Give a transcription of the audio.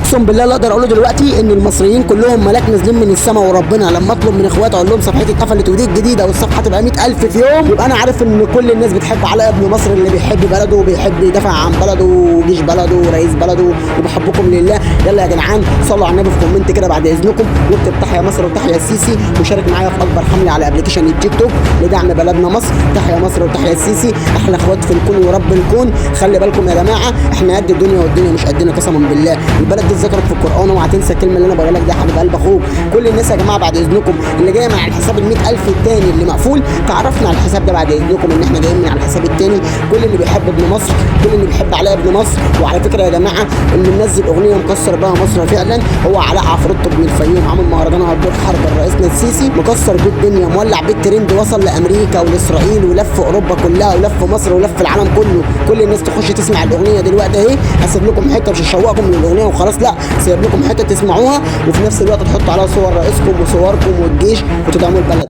اقسم بالله اللي اقدر اقوله دلوقتي ان المصريين كلهم ملاك نازلين من السماء، وربنا لما اطلب من اخواتي اقول لهم صفحتي اتقفلت ودي الجديدة والصفحة تبقى 100,000 في يوم، يبقى انا عارف ان كل الناس بتحب علاء ابن مصر اللي بيحب بلده وبيحب يدافع عن بلده وجيش بلده ورئيس بلده، وبحبكم لله. يلا يا جدعان صلوا على النبي في comment كده بعد اذنكم، واكتب تحيا مصر وتحيا السيسي، وشارك معايا في اكبر حمله على application التيك توك لدعم بلدنا مصر. تحيا مصر وتحيا السيسي، احلى اخوات في الكون ورب الكون. خلي بالكم يا جماعة، احنا قد الدنيا والدنيا مش قدنا قسما بالله. البلد دي اتذكرت في القران، اوعى تنسى الكلمة اللي انا بقولها لك دي يا حبيب قلب اخوك. كل الناس يا جماعة بعد اذنكم اللي جاية مع الحساب ال 100,000 الثاني اللي مقفول، تعرفنا على الحساب ده بعد اذنكم ان احنا جايين من على الحساب الثاني. كل اللي بيحب ابن مصر، كل اللي بيحب علاء ابن مصر. وعلى فكرة يا جماعة اللي منزل اغنية مكسر بها مصر فعلا هو علاء عفروتو ابن الفيوم، عامل مهرجان هدور حرب رئيسنا السيسي، مكسر بيه الدنيا، مولع بيه الترند، وصل لامريكا ولاسرائيل ولف اوروبا كلها ولف مصر ولف العالم كله. كل الناس تخش تسمع الاغنية دلوقتي اهي. هسيب لكم حتة مش هشوقكم للاغنية وخلاص، لا سيب لكم حتة تسمعوها وفي نفس الوقت تحطوا عليها صور رئيسكم وصوركم والجيش وتدعموا البلد.